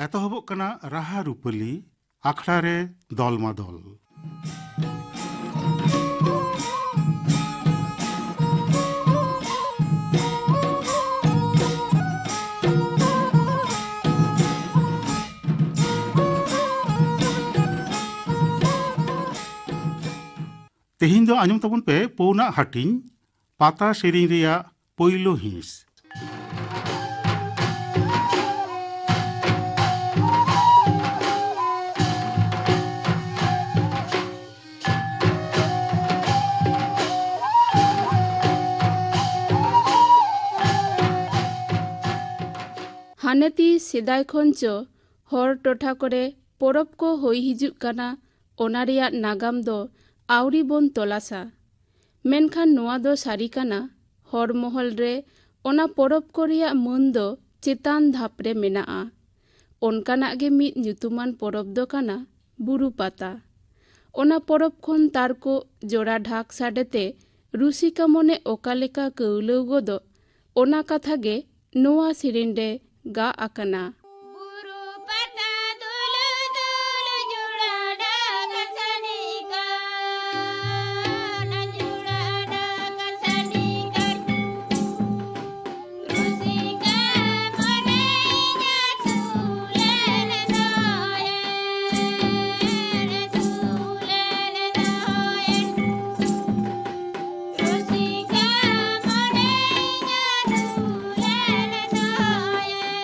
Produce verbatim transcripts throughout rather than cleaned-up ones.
ᱮᱛᱚᱦᱚᱵᱚᱜ ᱠᱟᱱᱟ ᱨᱟᱦᱟ ᱨᱩᱯᱟᱹᱞᱤ, ᱟᱠᱷᱲᱟ ᱨᱮ ᱫᱚᱞ ᱢᱟ ᱫᱚᱞ᱾ ᱛᱮᱦᱮᱧ ᱫᱚ ᱟᱸᱡᱚᱢ ᱛᱟᱵᱚᱱ ᱯᱮ ᱯᱩᱱᱟᱜ ᱦᱟᱹᱴᱤᱧ, ᱯᱟᱛᱟ ᱥᱮᱨᱮᱧ ᱨᱮᱭᱟᱜ ᱯᱳᱭᱞᱳ ᱦᱤᱸᱥ᱾ ᱦᱟᱱᱮᱛᱤ ᱥᱮᱫᱟᱭ ᱠᱷᱚᱱ ᱪᱚ ᱦᱚᱲ ᱴᱚᱴᱷᱟ ᱠᱚᱨᱮ ᱯᱚᱨᱚᱵᱽ ᱠᱚ ᱦᱩᱭ ᱦᱤᱡᱩᱜ ᱠᱟᱱᱟ, ᱚᱱᱟ ᱨᱮᱭᱟᱜ ᱱᱟᱜᱟᱢ ᱫᱚ ᱟᱹᱣᱨᱤ ᱵᱚᱱ ᱛᱚᱞᱟᱥᱟ᱾ ᱢᱮᱱᱠᱷᱟᱱ ᱱᱚᱣᱟ ᱫᱚ ᱥᱟᱹᱨᱤ ᱠᱟᱱᱟ, ᱦᱚᱲ ᱢᱚᱦᱚᱞ ᱨᱮ ᱚᱱᱟ ᱯᱚᱨᱚᱵᱽ ᱠᱚ ᱨᱮᱭᱟᱜ ᱢᱟᱹᱱ ᱫᱚ ᱪᱮᱛᱟᱱ ᱫᱷᱟᱯ ᱨᱮ ᱢᱮᱱᱟᱜᱼᱟ᱾ ᱚᱱᱠᱟᱱᱟᱜ ᱜᱮ ᱢᱤᱫ ᱧᱩᱛᱩᱢᱟᱱ ᱯᱚᱨᱚᱵᱽ ᱫᱚ ᱠᱟᱱᱟ ᱵᱩᱨᱩ ᱯᱟᱛᱟ᱾ ᱚᱱᱟ ᱯᱚᱨᱚᱵᱽ ᱠᱷᱚᱱ ᱛᱟᱨᱠᱚ ᱡᱚᱲᱟ ᱰᱷᱟᱠ ᱥᱟᱰᱮ ᱛᱮ ᱨᱩᱥᱤᱠᱟ ᱢᱚᱱᱮ ᱚᱠᱟ ᱞᱮᱠᱟ ᱠᱟᱹᱣᱞᱟᱹᱣ ᱜᱚᱫᱚᱜ, ᱚᱱᱟ ᱠᱟᱛᱷᱟ ᱜᱮ ᱱᱚᱣᱟ ᱥᱮᱨᱮᱧ ᱨᱮ ᱜᱟᱜ ᱟᱠᱟᱱᱟ᱾ ᱵᱩᱨᱩ ᱯᱟᱛᱟ ᱫᱩᱞᱩ ᱫᱩᱞᱩ ᱡᱩᱲᱟ ᱰᱷᱟᱠ ᱥᱟᱰᱮ ᱠᱟᱱ, ᱡᱩᱲᱟ ᱰᱷᱟᱠ ᱥᱟᱰᱮ ᱠᱟᱱ᱾ ᱨᱩᱥᱤᱠᱟ ᱢᱚᱱᱮᱭᱟ ᱥᱩᱞᱮᱱ ᱫᱚᱭᱮᱱ, ᱥᱩᱞᱮᱱ ᱫᱚᱭᱮᱱ᱾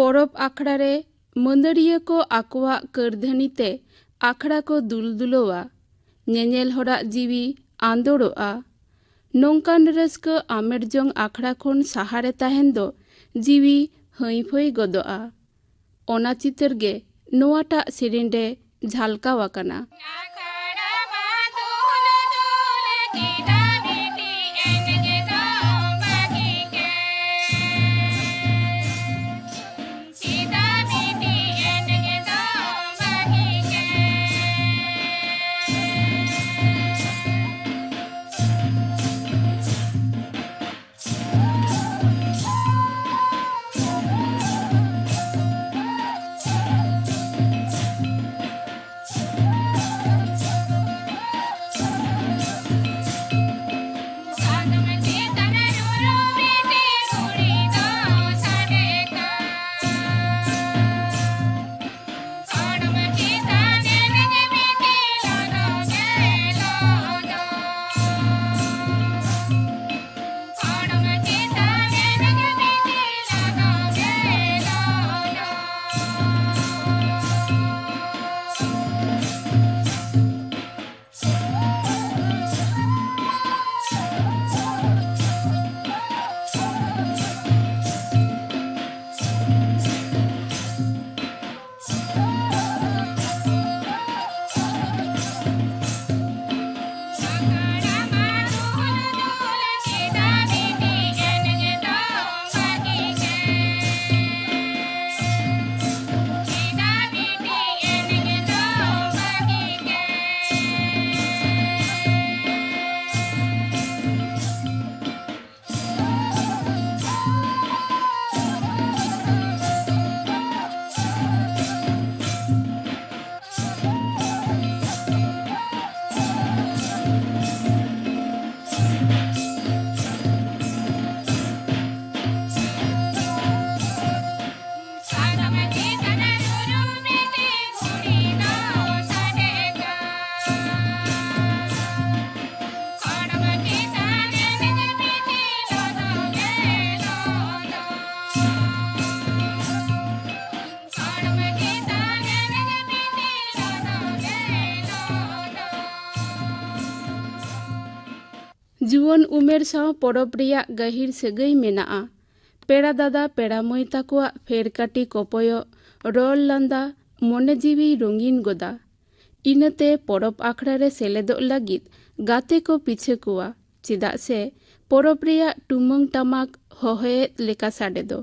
ᱯᱚᱨᱚᱵᱽ ᱟᱠᱷᱲᱟ ᱨᱮ ᱢᱟᱹᱫᱟᱹᱲᱤᱭᱟᱹ ᱠᱚ ᱟᱠᱚᱣᱟᱜ ᱠᱟᱹᱨᱫᱷᱟᱹᱱᱤ ᱛᱮ ᱟᱠᱷᱲᱟ ᱠᱚ ᱫᱩᱞ ᱫᱩᱞᱟᱹᱣᱟ᱾ ᱧᱮᱧᱮᱞ ᱦᱚᱲᱟᱜ ᱡᱤᱣᱤ ᱟᱸᱫᱳᱲᱚᱜᱼᱟ᱾ ᱱᱚᱝᱠᱟᱱ ᱨᱟᱹᱥᱠᱟᱹ ᱟᱢᱮᱨ ᱡᱚᱝ ᱟᱠᱷᱲᱟ ᱠᱷᱚᱱ ᱥᱟᱦᱟᱨᱮ ᱛᱟᱦᱮᱱ ᱫᱚ ᱡᱤᱣᱤ ᱦᱟᱹᱭ ᱯᱷᱟᱹᱭ ᱜᱚᱫᱚᱜᱼᱟ᱾ ᱚᱱᱟ ᱪᱤᱛᱟᱹᱨ ᱜᱮ ᱱᱚᱣᱟᱴᱟᱜ ᱥᱮᱨᱮᱧ ᱨᱮ ᱡᱷᱟᱞᱠᱟᱣ ᱟᱠᱟᱱᱟ᱾ ᱡᱩᱣᱟᱹᱱ ᱩᱢᱮᱨ ᱥᱟᱶ ᱯᱚᱨᱚᱵᱽ ᱨᱮᱭᱟᱜ ᱜᱟᱹᱦᱤᱨ ᱥᱟᱹᱜᱟᱹᱭ ᱢᱮᱱᱟᱜᱼᱟ᱾ ᱯᱮᱲᱟ ᱫᱟᱫᱟ ᱯᱮᱲᱟ ᱢᱟᱹᱭ ᱛᱟᱠᱚᱣᱟᱜ ᱯᱷᱮᱨ ᱠᱟᱹᱴᱤ ᱠᱚᱯᱚᱭᱚᱜ, ᱨᱚᱲ ᱞᱟᱸᱫᱟ ᱢᱚᱱᱮ ᱡᱤᱣᱤᱭ ᱨᱚᱝᱜᱤᱱ ᱜᱚᱫᱟ᱾ ᱤᱱᱟᱹᱛᱮ ᱯᱚᱨᱚᱵᱽ ᱟᱠᱷᱲᱟ ᱨᱮ ᱥᱮᱞᱮᱫᱚᱜ ᱞᱟᱹᱜᱤᱫ ᱜᱟᱛᱮ ᱠᱚ ᱯᱤᱪᱷᱟᱹ ᱠᱚᱣᱟ, ᱪᱮᱫᱟᱜ ᱥᱮ ᱯᱚᱨᱚᱵᱽ ᱨᱮᱭᱟᱜ ᱴᱩᱢᱟᱹᱝ ᱴᱟᱢᱟᱠ ᱦᱚᱦᱚᱭᱮᱫ ᱞᱮᱠᱟ ᱥᱟᱰᱮ ᱫᱚ᱾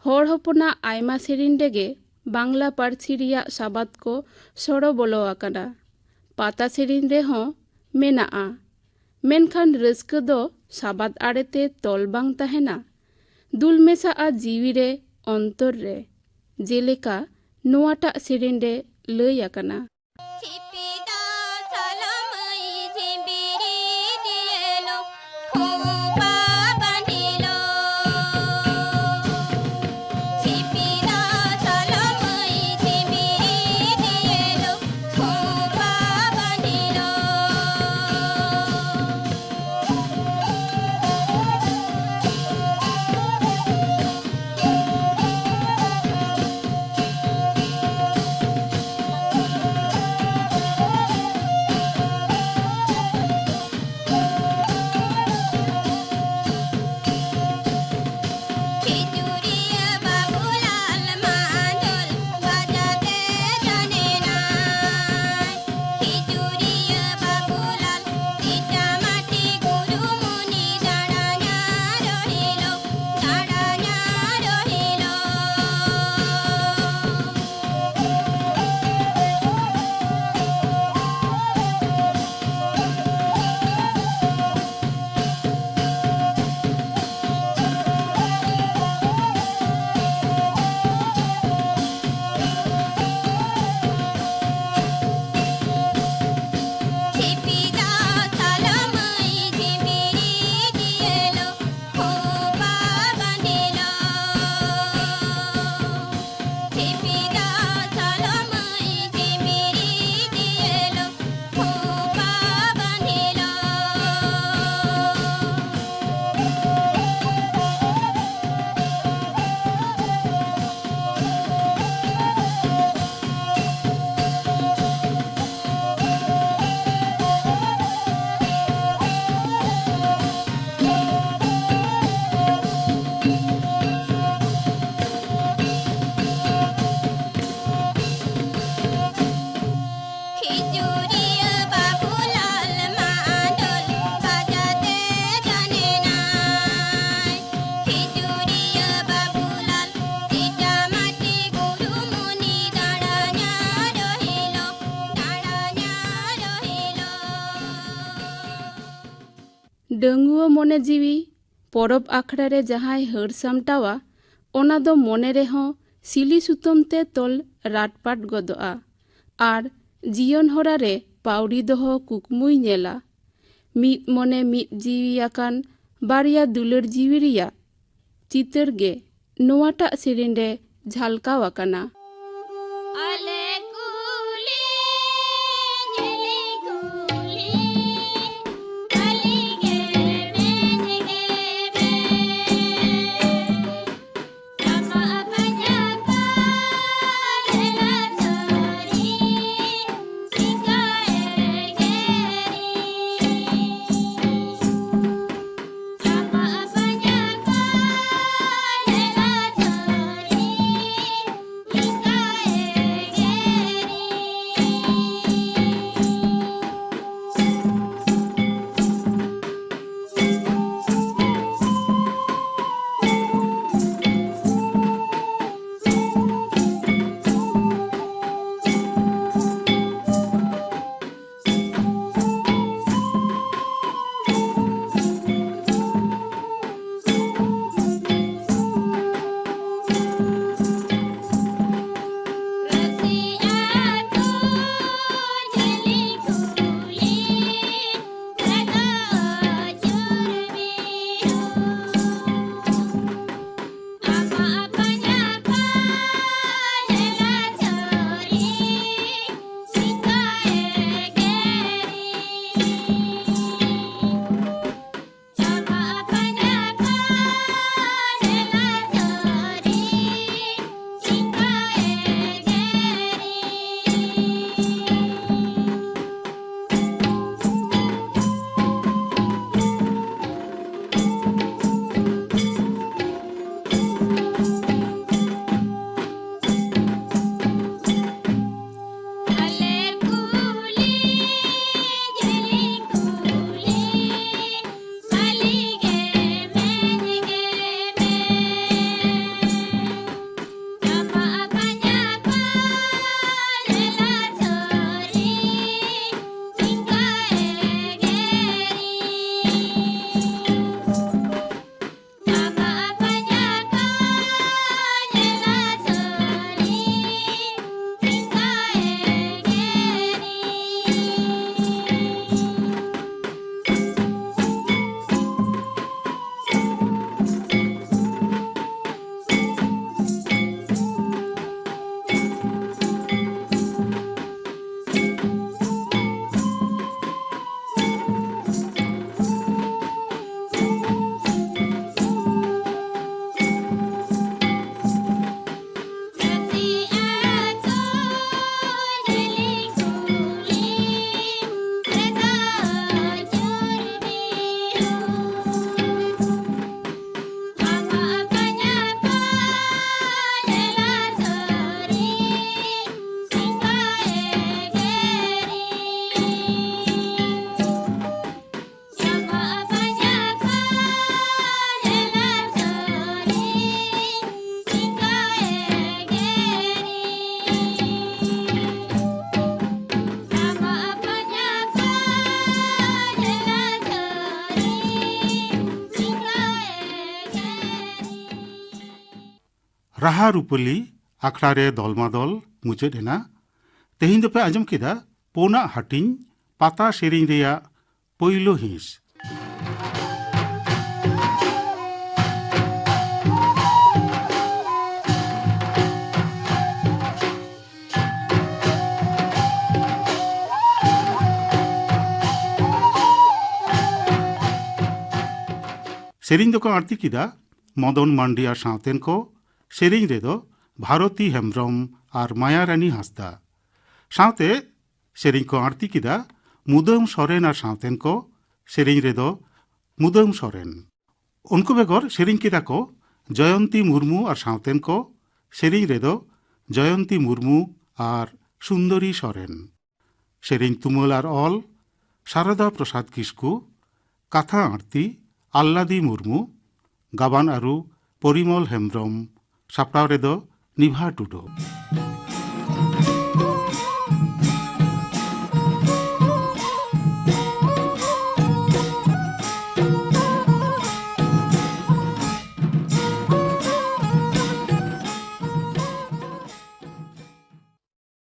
ᱦᱚᱲ ᱦᱚᱯᱚᱱᱟᱜ ᱟᱭᱢᱟ ᱥᱮᱨᱮᱧ ᱨᱮᱜᱮ ᱵᱟᱝᱞᱟ ᱯᱟᱹᱨᱥᱤ ᱨᱮᱭᱟᱜ ᱥᱟᱵᱟᱫ ᱠᱚ ᱥᱚᱲᱚ ᱵᱚᱞᱚ ᱟᱠᱟᱱᱟ᱾ ᱯᱟᱛᱟ ᱥᱮᱨᱮᱧ ᱨᱮᱦᱚᱸ ᱢᱮᱱᱟᱜᱼᱟ, ᱢᱮᱱᱠᱷᱟᱱ ᱨᱟᱹᱥᱠᱟᱹ ᱫᱚ ᱥᱟᱵᱟᱫ ᱟᱲᱮᱛᱮ ᱛᱚᱞ ᱵᱟᱝ ᱛᱟᱦᱮᱱᱟ, ᱫᱩᱞ ᱢᱮᱥᱟᱜᱼᱟ ᱡᱤᱣᱤ ᱨᱮ, ᱚᱱᱛᱚᱨ ᱨᱮ, ᱡᱮᱞᱮᱠᱟ ᱱᱚᱣᱟᱴᱟᱜ ᱥᱮᱨᱮᱧ ᱨᱮ ᱞᱟᱹᱭ ᱟᱠᱟᱱᱟ᱾ ᱪᱷᱤᱯᱤ ᱫᱚ ᱥᱚᱞᱚᱢᱟᱹᱭ ᱡᱷᱤᱸᱵᱤᱨᱤ ᱫᱤᱭᱮᱞᱚ, ᱠᱷᱩᱵᱟ ᱵᱟᱸᱫᱷᱤᱞᱚ᱾ ᱪᱷᱤᱯᱤ ᱫᱚ ᱥᱚᱞᱚᱢᱟᱹᱭ ᱡᱷᱤᱸᱵᱤᱨᱤ ᱫᱤᱭᱮᱞᱚ, ᱠᱷᱩᱵᱟ ᱵᱟᱸᱫᱷᱤᱞᱚ᱾ ᱠᱷᱤᱡᱩᱨᱤᱭᱟᱹ ᱵᱟᱹᱵᱩᱞᱟᱞ ᱢᱟᱱᱰᱚᱞ ᱵᱟᱡᱟᱛᱮ ᱡᱟᱱᱮᱱᱟᱭ᱾ ᱠᱷᱤᱡᱩᱨᱤᱭᱟᱹ ᱵᱟᱹᱵᱩᱞᱟᱞ ᱤᱴᱟᱢᱟᱴᱤ ᱜᱩᱨᱩᱢᱩᱱᱤ ᱫᱟᱬᱟᱧᱟ ᱨᱚᱦᱤᱞᱚ, ᱫᱟᱬᱟᱧᱟ ᱨᱚᱦᱤᱞᱚ᱾ ᱡᱤᱣᱤ ᱯᱚᱨᱚᱵᱽ ᱟᱠᱷᱲᱟ ᱨᱮ ᱡᱟᱦᱟᱸᱭ ᱦᱟᱹᱨ ᱥᱟᱢᱴᱟᱣᱟ, ᱚᱱᱟ ᱫᱚ ᱢᱚᱱᱮ ᱨᱮᱦᱚᱸ ᱥᱤᱞᱤ ᱥᱩᱛᱟᱹᱢ ᱛᱮ ᱛᱚᱞ ᱨᱟᱴᱯᱟᱴ ᱜᱚᱫᱚᱜᱼᱟ ᱟᱨ ᱡᱤᱭᱚᱱ ᱦᱚᱨᱟ ᱨᱮ ᱯᱟᱹᱣᱲᱤ ᱫᱚᱦᱚ ᱠᱩᱠᱢᱩᱭ ᱧᱮᱞᱟ᱾ ᱢᱤᱫ ᱢᱚᱱᱮ ᱢᱤᱫ ᱡᱤᱣᱤ ᱟᱠᱟᱱ ᱵᱟᱨᱭᱟ ᱫᱩᱞᱟᱹᱲ ᱡᱤᱣᱤ ᱨᱮᱭᱟᱜ ᱪᱤᱛᱟᱹᱨ ᱜᱮ ᱱᱚᱣᱟᱴᱟᱜ ᱥᱮᱨᱮᱧ ᱨᱮ ᱡᱷᱟᱞᱠᱟᱣ ᱟᱠᱟᱱᱟ᱾ ᱟᱞᱮ ᱠᱩᱞᱤ, ᱧᱮᱞᱮ ᱠᱩᱞᱤ, ᱠᱟᱞᱤ ᱜᱮ ᱢᱮᱱ ᱜᱮ ᱢᱮ᱾ ᱟᱢᱟᱜ ᱯᱟᱸᱡᱟ ᱠᱚ ᱞᱮᱞᱟ ᱥᱟᱹᱨᱤ, ᱥᱤᱠᱟ ᱮᱜᱮᱨᱤ᱾ ᱨᱟᱦᱟ ᱨᱩᱯᱟᱹᱞᱤ ᱟᱠᱷᱲᱟ ᱨᱮ ᱫᱚᱞᱢᱟᱫᱚᱞ ᱢᱩᱪᱟᱹᱫ ᱮᱱᱟ᱾ ᱛᱮᱦᱮᱧ ᱫᱚᱯᱮ ᱟᱸᱡᱚᱢ ᱠᱮᱫᱟ ᱯᱳᱱᱟᱜ ᱦᱟᱹᱴᱤᱧ ᱯᱟᱛᱟ ᱥᱮᱨᱮᱧ ᱨᱮᱭᱟᱜ ᱯᱳᱭᱞᱳ ᱦᱤᱸᱥ᱾ ᱥᱮᱨᱮᱧ ᱫᱚᱠᱚ ᱟᱬᱛᱤ ᱠᱮᱫᱟ ᱢᱚᱫᱚᱱ ᱢᱟᱱᱰᱤ ᱟᱨ ᱥᱟᱶᱛᱮᱱ ᱠᱚ, ᱥᱮᱨᱮᱧ ᱨᱮᱫᱚ ᱵᱷᱟᱨᱚᱛᱤ ᱦᱮᱢᱵᱽᱨᱚᱢ ᱟᱨ ᱢᱟᱭᱟᱨᱟᱱᱤ ᱦᱟᱸᱥᱫᱟ᱾ ᱥᱟᱶᱛᱮ ᱥᱮᱨᱮᱧ ᱠᱚ ᱟᱬᱛᱤ ᱠᱮᱫᱟ ᱢᱩᱫᱟᱹᱢ ᱥᱚᱨᱮᱱ ᱟᱨ ᱥᱟᱶᱛᱮᱱ ᱠᱚ, ᱥᱮᱨᱮᱧ ᱨᱮᱫᱚ ᱢᱩᱫᱟᱹᱢ ᱥᱚᱨᱮᱱ᱾ ᱩᱱᱠᱩ ᱵᱮᱜᱚᱨ ᱥᱮᱨᱮᱧ ᱠᱮᱫᱟ ᱠᱚ ᱡᱚᱭᱚᱱᱛᱤ ᱢᱩᱨᱢᱩ ᱟᱨ ᱥᱟᱶᱛᱮᱱ ᱠᱚ, ᱥᱮᱨᱮᱧ ᱨᱮᱫᱚ ᱡᱚᱭᱚᱱᱛᱤ ᱢᱩᱨᱢᱩ ᱟᱨ ᱥᱩᱱᱫᱚᱨᱤ ᱥᱚᱨᱮᱱ᱾ ᱥᱮᱨᱮᱧ ᱛᱩᱢᱟᱹᱞ ᱟᱨ ᱚᱞ ᱥᱟᱨᱚᱫᱟ ᱯᱨᱚᱥᱟᱫᱽ ᱠᱤᱥᱠᱩ, ᱠᱟᱛᱷᱟ ᱟᱬᱛᱤ ᱟᱞᱞᱟᱫᱤ ᱢᱩᱨᱢᱩ, ᱜᱟᱵᱟᱱ ᱟᱹᱨᱩ ᱯᱚᱨᱤᱢᱚᱞ ᱦᱮᱢᱵᱽᱨᱚᱢ, ᱥᱟᱯᱲᱟᱣ ᱨᱮᱫᱚ ᱱᱤᱵᱷᱟ ᱴᱩᱰᱩ᱾